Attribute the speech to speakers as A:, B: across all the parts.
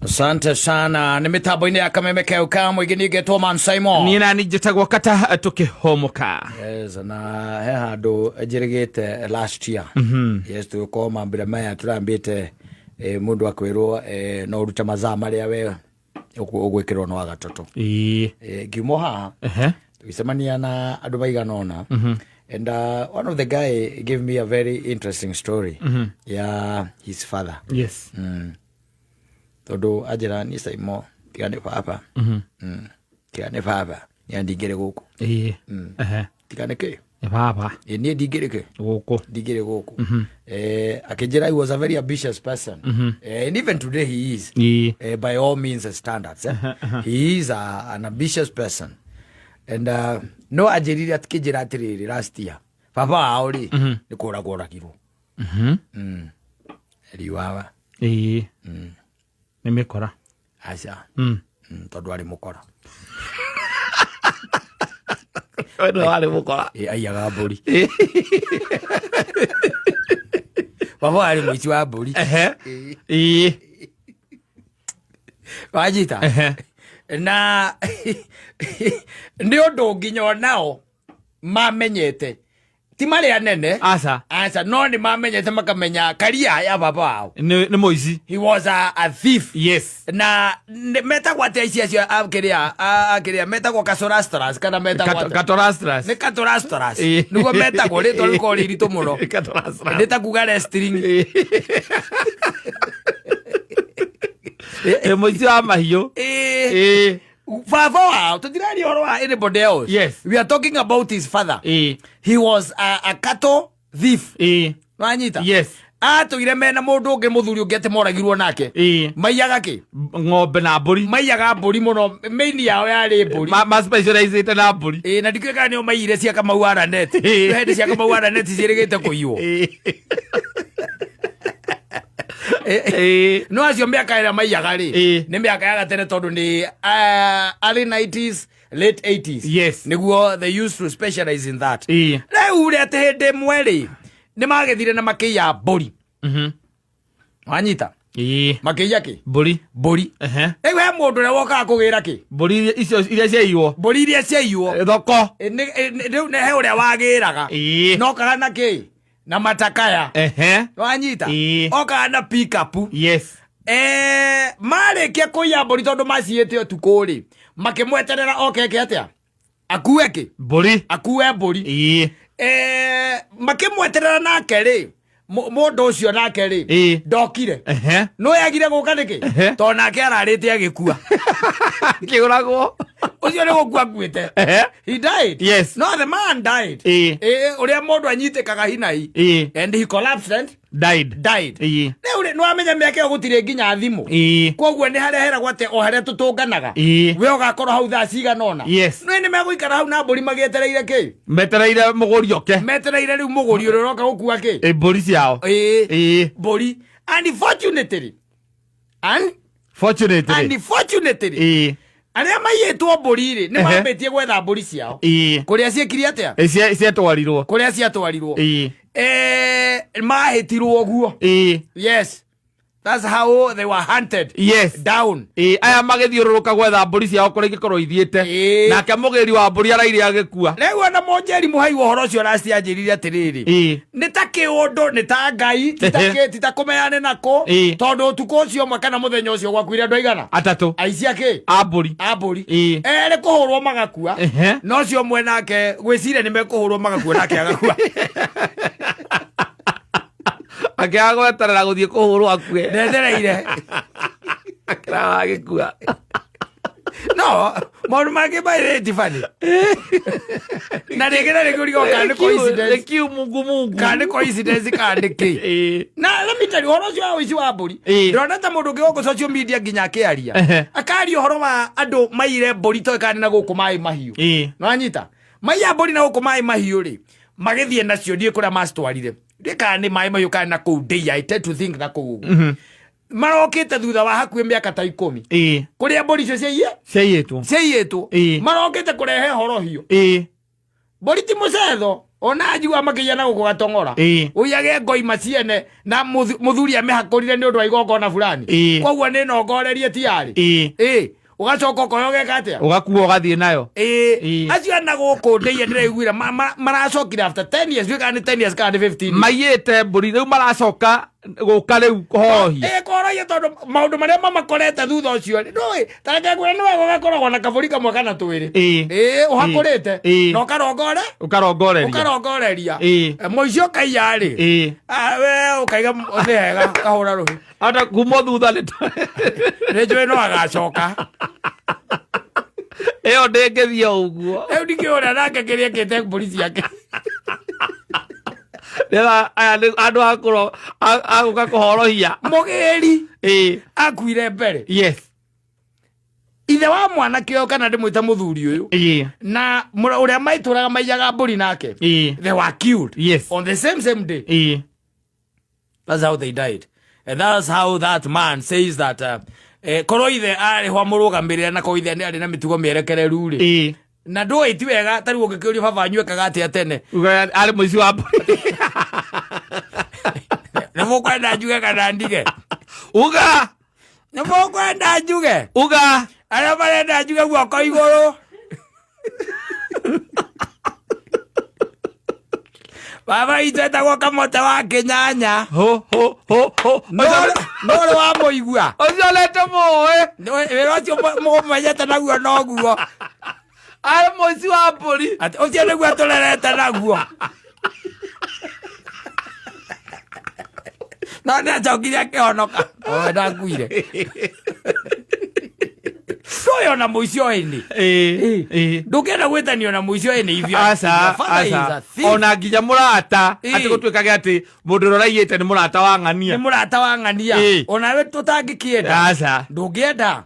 A: Asante sana. Nĩ mĩtambo-inĩ ya Kameme keu ka mũingĩ ningĩtwo Man Simon.
B: Niĩ nani njĩtagwo Kata tũkĩhũmũka.
A: Yes, na he handũ njĩrĩgĩte last year. Yes, tũgĩkorwo mambĩra maya tũrambĩte mũndũ akwĩrwo no ũrute mathaa marĩa we ũgwĩkĩrwo no gatatũ.
B: Ĩĩ.
A: Ngiuma haha tũgĩcemania na andũ maigana ũna and one of the guy gave me a very interesting story ya his father. Tondũ anjĩra niĩ Saimo tiga nĩ baba. Tiga nĩ baba niĩ ndingĩrĩ gũkũ.
B: Ĩĩ.
A: Tiga nĩ kĩ?
B: Nĩ baba.
A: Ĩ, niĩ ndingĩrĩ kĩ?
B: Gũkũ.
A: Ndingĩrĩ gũkũ. Akĩnjĩra he was a very ambitious person. And even today he is.
B: Ĩĩ.
A: By all means and standards. Eh? He is an ambitious person. And no anjĩrire akĩnjĩra atĩrĩrĩ last year baba wao rĩ nĩ kũragwo oragirwo. Riuawa.
B: Ĩĩ. Nĩ mĩkora.
A: Aca. Tondũ arĩ mũkora.
B: We nĩwe warĩ mũkora.
A: Ĩ, aiyaga mbũri. Baba arĩ mũici wa mbũri.
B: Ĩĩ.
A: Wanyita? Na nĩ ũndũ nginya onao mamenyete ti marĩ anene.
B: Aca.
A: Aca, no nĩ mamenyete makamenya karia ya baba wao
B: Nĩ mũici.
A: He was a thief. Na metagwo atĩa ici acio akĩrĩa akĩrĩa metagwo kasorastras kana metagwo atĩa?
B: Katorastras.
A: Nĩ katorastras.
B: Ĩĩ.
A: Nĩguo metagwo rĩtwa rĩkorwo rĩ iritũ mũno.
B: Katorastras.
A: Nĩ ta kuga wrestling.
B: Ĩ, mũici wa mahiũ.
A: Ĩĩ.
B: Ĩĩ.
A: Baba wao tũtiraria ũhoro wa anybody else. We are talking about his father. He was a cattle thief. Wanyita?
B: Yes.
A: Atũire mena mũndũ ũngĩ mũthuri ũngĩ atĩ moragirwo nake. Maiyaga kĩ?
B: Ng'ombe na mbũri.
A: Maiyaga mbũri mũno, main yao yarĩ mbũri.
B: Ma specializĩte na mbũri.
A: Ĩĩ, na ndikĩũĩ kana nĩo maiyire cia Kamau wa Ranet. Hĩndĩ cia Kamau wa Ranet ciĩrĩgĩte kũiywo. No acio mĩaka ĩrĩa maiyaga rĩ, nĩ mĩaka ya gatene tondũ nĩ early 90s, late 80s. Nĩguo they used to specialize in that. Rĩu rĩ, atĩ hĩndĩ ĩmwe rĩ, nĩ magethire na makĩiya mbũri. Wanyita? Makĩiya kĩ?
B: Mbũri.
A: Mbũri. Rĩu he mũndũ ũrĩa wokaga kũgĩra kĩ?
B: Mbũri icio iria ciaiywo.
A: Mbũri iria ciaiywo.
B: Thoko.
A: Rĩu he ũrĩa wagĩraga. Nokaga na kĩ? Na matakaya. Wanyita? Okaga na pick-up. Marĩkia kũiya mbũri tondũ maciĩte ũtukũ rĩ, makĩmweterera oke eke atĩa? Akue kĩ?
B: Mbũri.
A: Akue mbũri. Makĩmweterera nake rĩ, mũndũ ũcio nake rĩ, ndokire. No yagire gũka nĩkĩ? Tondũ nake ararĩte agĩkua.
B: Akĩũragwo.
A: Ũcio nĩ gũkua akuĩte. He died. No, the man died. Ũrĩa mũndũ anyitĩkaga hi na hi. And he collapsed and
B: died.
A: Died. Rĩu rĩ, nĩwamenya mĩaka ĩyo gũtirĩ nginya thimũ. Koguo nĩ harĩa heragwo atĩ o harĩa tũtũnganaga. We ũgakorwo hau thaa cigana ũna. Nĩ nĩ megũikara hau na mbũri magĩetereire kĩ?
B: Metereire mũgũri oke.
A: Metereire rĩu mũgũri ũrĩa ũroka gũkua kĩ?
B: Mbũri ciao.
A: Mbũri. Unfortunately.
B: Fortunately.
A: Unfortunately. Arĩa maiyĩtwo mbũri rĩ, nĩ mambĩtie gwetha mbũri ciao. Kũrĩa ciekire atĩa?
B: Ciatwarirwo.
A: Kũrĩa ciatwarirwo. Mahĩtirwo ũguo. Yes. That's how they were hunted. Down.
B: Aya magĩthiũrũrũka gwetha mbũri ciao kũrĩa ingĩkorwo ithiĩte. Nake mũgĩri wa mbũri araire agĩkua.
A: Rĩu ona Mũnjeri mũhai wa ũhoro ũcio aracianjĩrire atĩrĩrĩ. Nĩ ta kĩũndũ, nĩ ta Ngai, ti ta kĩ, ti ta kũmeane nako. Tondũ ũtukũ ũcio ũmwe kana mũthenya ũcio gwakuire andũ aigana?
B: Atatũ.
A: Aici a kĩ?
B: A mbũri.
A: A mbũri. Erĩ kũhũrwo magakua. Na ũcio ũmwe nake gwĩciria nĩ mekũhũrwo magakua nake agakua.
B: Akĩaga gweterera gũthiĩ kũhũrwo akue.
A: Ndetereire.
B: Akĩraga agĩkua.
A: No, maũndũ mangĩ mairĩ ti funny. Na rĩngĩ na rĩngĩ ũrigwo kana nĩ coincidence.
B: Nĩ kiu mungu mungu.
A: Kana nĩ coincidence kana nĩ kĩ. Na let me tell you, ũhoro ũcio wa ũici wa mbũri. Ndĩrona ta mũndũ ũngĩ gũkũ social media nginya akĩaria. Akaria ũhoro wa andũ maire mbũri toĩ kana nĩ na gũkũ maĩ mahiũ. Nĩwanyita? Maiya mbũri na gũkũ maĩ mahiũ rĩ, magĩthiĩ nacio ndiĩ kũrĩa macitwarire. Ndiĩ kana nĩ maĩ mahiũ kana na kũu ndĩia, I tend to think na kũu ũguo. Marokĩte thutha wa hakuhĩ mĩaka ta 10. Kũrĩa mbũri icio
B: ciaiyĩtwo.
A: Ciaiyĩtwo. Marokĩte kũrehe horohio. Mbũri ti mũcetho. Ona njigua makĩiya na gũkũ gatong'ora. Ũiyage ngoima ciene na mũthuri amĩhakũrire nĩ ũndũ wa igongona fulani. Koguo nĩ nongorerie tiarĩ. Ũgacoka ũkoya ũgeka atĩa?
B: Ũgakua ũgathiĩ nayo.
A: Acio ana gũkũ ndĩiye ndĩraiguire maracokire after 10 years, ndiũĩ kana nĩ 10 years kana nĩ 15 years.
B: Maiyĩte mbũri rĩu maracoka gũka rĩu kũhorohia.
A: Kũhorohia tondũ maũndũ marĩa mamakorete thutha ũcio rĩ, ndũĩ, ta reke ngwĩre nĩ wega ũgakoragwo na kabũri kamwe kana twĩrĩ. Ũhakũrĩte na ũkarongore?
B: Ũkarongoreria.
A: Ũkarongoreria. Mũici ũkaiya rĩ, we ũkaiga nĩ wega, ũkahũra rũhĩ.
B: Ata kuma thutha nĩ
A: Nĩ njũĩ no agacoka.
B: Ĩyo ndĩngĩthiĩ o ũguo.
A: Rĩu ndikĩũĩ ũrĩa nake kĩrĩa ekĩte mbũri ciake.
B: Rĩrĩa aya nĩ andũ a kũro, a gũka kũhorohia.
A: Mũgĩri akuire mbere. Ithe wa mwanake ũyũ kana ndĩmwĩte mũthuri ũyũ. Na ũrĩa maitũraga maiyaga mbũri nake. They were killed. On the same day. That's how they died. And that's how that man says that korwo ithe arĩ ho amũrũgamĩrĩra na korwo ithe arĩ na mĩtugo mĩerekereru rĩ. Na ndũĩ ti wega ta rĩu ũngĩkĩũria baba wanyu ekaga atĩa tene.
B: Uga arĩ mũici wa mbũri.
A: Nĩ mũkwenda njuge kana ndige?
B: Uga!
A: Nĩ mũkwenda njuge?
B: Uga!
A: Arĩa marenda njuge guoko igũrũ. Baba witũ etagwo Kamote wa Kĩnyanya.
B: Ho, ho, ho, ho.
A: No ũrĩ wa mũigua.
B: Ũcio nĩ tũmũĩ.
A: Wĩra ũcio mũmenyete naguo noguo.
B: Arĩ mũici wa mbũri.
A: Atĩ ũcio nĩguo tũrerete naguo. No nĩ acokire akĩhonoka. O, ndakuire. Ndũĩ ona mũici oĩ nĩ. Ndũngĩenda gwĩtanio na mũici oĩ nĩ if your
B: Aca,
A: father is
B: aca.
A: a thief.
B: Ona nginya mũrata, atĩ gũtuĩkage atĩ mũndũ ũrĩa ũraiyĩte nĩ mũrata wa ng'ania.
A: Nĩ mũrata wa ng'ania. Onawe tũtangĩkĩenda.
B: Aca.
A: Ndũngĩenda.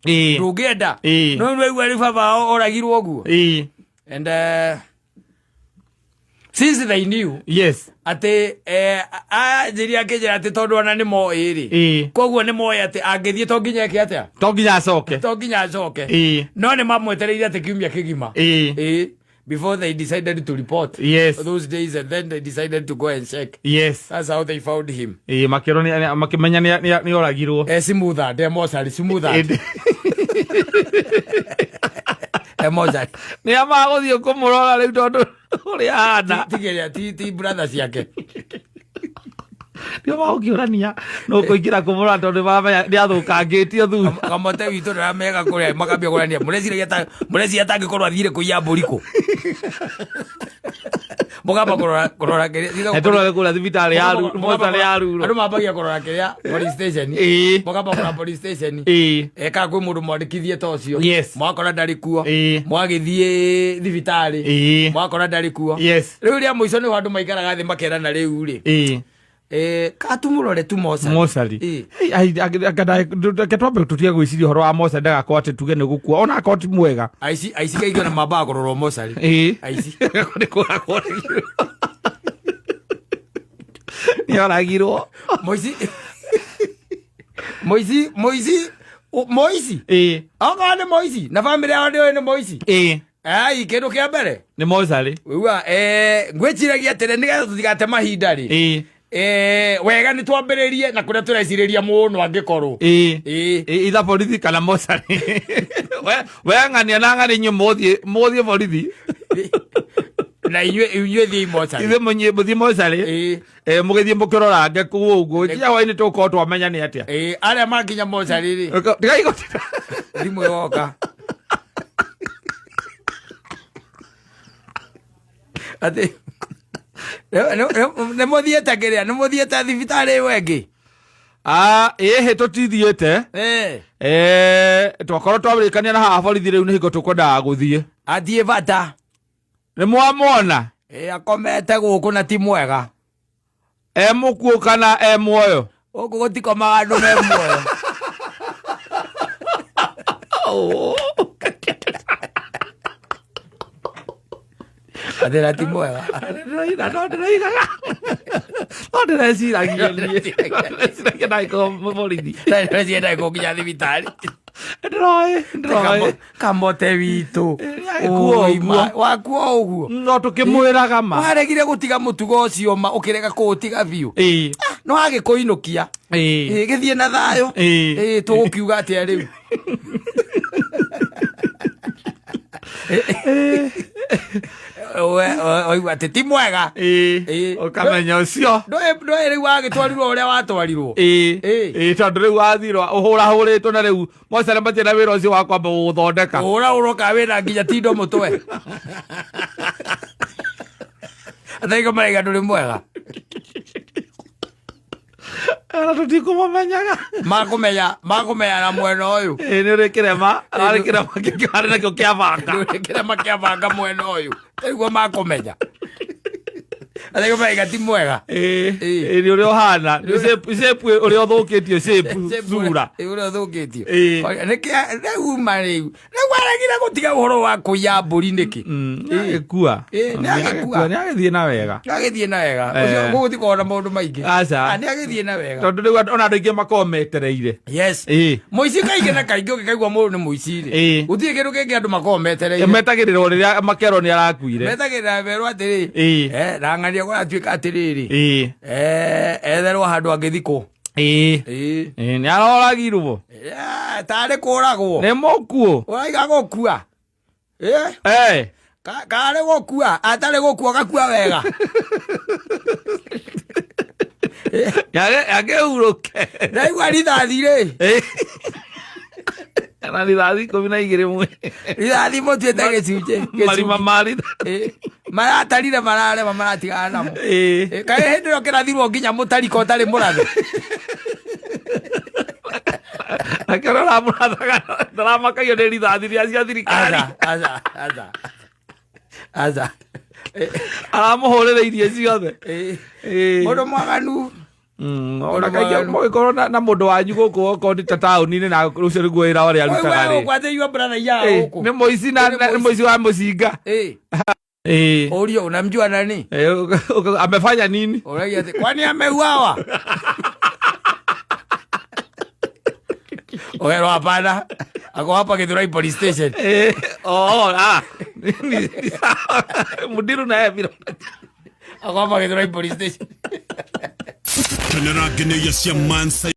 A: Ndũngĩenda. No nĩ waigua rĩu baba wao oragirwo ũguo. And since they knew atĩ anjĩria akĩnjĩra atĩ tondũ ona nĩ moĩ rĩ. Koguo nĩ moĩ atĩ angĩthiĩ to nginya eke atĩa?
B: To nginya acoke.
A: To nginya acoke. No nĩ mamwetereire atĩ kiumia kĩgima. Before they decided to report. Those days, and then they decided to go and check. That's how they found him.
B: Makĩrwo nĩ, makĩmenya nĩ oragirwo.
A: Smooth, de mochari, smooth. Mochari.
B: Nĩ amagũthiĩ kũmũrora rĩu tondũ ũrĩa ahana.
A: Ti kĩrĩa, ti brother ciake.
B: Nĩ magũkĩũrania, no kũingĩra kũmũrora tondũ nĩmaramenya nĩ athũkangĩtio thutha.
A: Kamote witũ ndaramega kũrĩa, makambia kũrania. Mũreciria ta, mũreciria ta angĩkorwo athire kũiya mbũri kũ? Mũkamba kũrora kĩrĩa, thutha
B: Nĩ tũrore kũrĩa thibitarĩ ya mocarĩ ya Ruro.
A: Andũ mambagia kũrora kĩrĩa police station. Mũkamba kũrora police station. Kana kwĩ mũndũ mwandĩkithie ta ũcio. Mwakora ndarĩ kuo. Mwagĩthiĩ thibitarĩ. Mwakora ndarĩ kuo. Rĩu rĩa mũico nĩho andũ maikaraga thĩ makerana rĩu rĩ. Katumũrore tu mocarĩ.
B: Mocarĩ. Reke twambe tũtige gwĩciria ũhoro wa mocarĩ ndagakorwo atĩ tuge nĩ gũkua, ona akorwo ti mwega.
A: Aici kaingĩ ona mambaga kũrorwo mocarĩ. Aici.
B: Nĩ kũragwo. Nĩ oragirwo.
A: Mũici. Mũici, mũici, mũici. Okorwo nĩ mũici, na bamĩrĩ yao ndĩũĩ nĩ mũici. Ai, kĩndũ kĩa mbere.
B: Nĩ mocarĩ.
A: Wĩigua, ngwĩciragia atĩrĩ, nĩgetha tũtigate mahinda rĩ. Wega nĩ twambĩrĩrie na kũrĩa tũrecirĩria mũno angĩkorwo.
B: Itha borithi kana mocarĩ. We ng'ania na ng'ania inyuĩ mũthiĩ borithi.
A: Na inyuĩ thiĩi mocarĩ.
B: Ithuĩ mũthiĩ mocarĩ. Mũgĩthiĩ mũkĩrorange kũu ũguo. Nginya hwaĩ-inĩ tũgũkorwo twamenya nĩ atĩa.
A: Arĩa makinya mocarĩ rĩ.
B: Tigai gũtira.
A: Thimũ yoka. Atĩ, nĩ mũthiĩte kĩrĩa, nĩ mũthiĩte thibitarĩ ĩyo ĩngĩ?
B: Ĩhĩ tũtithiĩte. Twakorwo twarĩkania na haha borithi rĩu nĩ hingo tũkwendaga gũthiĩ.
A: Athiĩ bata.
B: Nĩ mwamwona?
A: Akomete gũkũ na ti mwega.
B: E mũkuũ kana e muoyo?
A: Gũkũ gũtikomaga andũ me muoyo. Atĩ na ti mwega.
B: No ndĩroigaga. No ndĩreciragia niĩ. Ndĩreciragia ndagĩkorwo borithi.
A: Ndĩreciragia ndagĩkorwo nginya thibitarĩ.
B: Ndĩroĩ, ndĩroĩ.
A: Kamote witũ.
B: Agĩkua
A: Oi,
B: ũguo.
A: Wakua ũguo.
B: No tũkĩmwĩraga ma.
A: Waregire gũtiga mũtugo ũcio ma ũkĩrega kũũtiga biũ. No agĩkũinũkia. Ĩ, gĩthiĩ na thayũ. Ĩ, tũgũkiuga atĩa rĩu? Oigua atĩ ti mwega.
B: Ũkamenya ũcio.
A: Ndũĩ rĩu wagĩtwarirwo ũrĩa watwarirwo.
B: Ĩ, tondũ rĩu wathirwo ũhũrahũrĩtwo na rĩu mocarĩ matirĩ na wĩra ũcio wa kwamba gũgũthondeka.
A: Ũra ũroka wĩna nginya tindo mũtwe. Athaiko maraiga ndũrĩ mwega.
B: Ona tũtikũmũmenyaga.
A: Makũmenya makũmenya na mwena ũyũ.
B: Ĩ, nĩ ũrĩ kĩrema, arĩ kĩrema kĩngĩ arĩ nakĩo kĩa banga.
A: Ndũrĩ kĩrema kĩa banga mwena ũyũ. Nĩguo makũmenya. Athaiko maraiga ti mwega.
B: Ĩ, ĩ, nĩ ũrĩa ũhana. Nĩ shape ũrĩa ũthũkĩtio shape sura.
A: Ũrĩa ũthũkĩtio.
B: Ĩ.
A: Rĩu ma rĩu. Rĩu waregire gũtiga ũhoro wa kũiya mbũri nĩkĩ?
B: Nĩ agĩkua.
A: Ĩ, nĩ agĩkua.
B: Nĩ agĩthiĩ na wega.
A: Nĩ agĩthiĩ na wega. Ũcio gũgũthiĩ na maũndũ maingĩ.
B: Aca.
A: Ah, nĩ agĩthiĩ na wega.
B: Tondũ rĩu ona andũ aingĩ makoragwo metereire.
A: Yes. Mũici kaingĩ na kaingĩ ũngĩkaigua mũndũ nĩ mũici rĩ. Gũtirĩ kĩndũ kĩngĩ andũ makoragwo metereire.
B: Metagĩrĩrwo rĩrĩa makerwo nĩ arakuire.
A: Metagĩrĩra merwo atĩrĩ. Na ng'ania kũratuĩka atĩrĩrĩ. Etherwo handũ angĩthikwo.
B: Ĩ, nĩ aroragirwo.
A: Tarĩ kũragwo.
B: Nĩ mũkuũ.
A: Ũraiga gũkua. Karĩ gũkua, atarĩ gũkua gakua wega.
B: Akĩhurũke.
A: Ndaigua rithathi rĩ.
B: Na rithathi 12 mwe.
A: Rithathi mũtuĩte gĩcunjĩ.
B: Marima ma rithathi.
A: Maratarire mararema maratigana namo. Kaĩ hĩndĩ ĩyo kĩrathirwo nginya mũtariko ũtarĩ mũrathe.
B: Nakĩo ũramũrathaga ndaramakagio nĩ rithathi rĩa cia thirikari.
A: Aca, aca, aca.
B: Aramũhũrĩra irio ciothe.
A: Mũndũ mwaganu.
B: Ona kaingĩ mũgĩkorwo na mũndũ wanyu gũkũ okorwo nĩ ta taũni-inĩ na ũcio nĩguo wĩra ũrĩa arutaga rĩ.
A: Gũkũ atĩ yua brother iyaga gũkũ.
B: Nĩ mũici na nĩ mũici wa mũcinga.
A: Ũrio unamjua nani?
B: Amefanya nini?
A: Ũragia atĩ kwani ameuawa? Oherwo hapana. Ako hapa Githurai police station.
B: Oh, ah. Mudiru na yeye bila.
A: Ako hapa Githurai police station.
C: Kenera ngenyagia cia Mansa.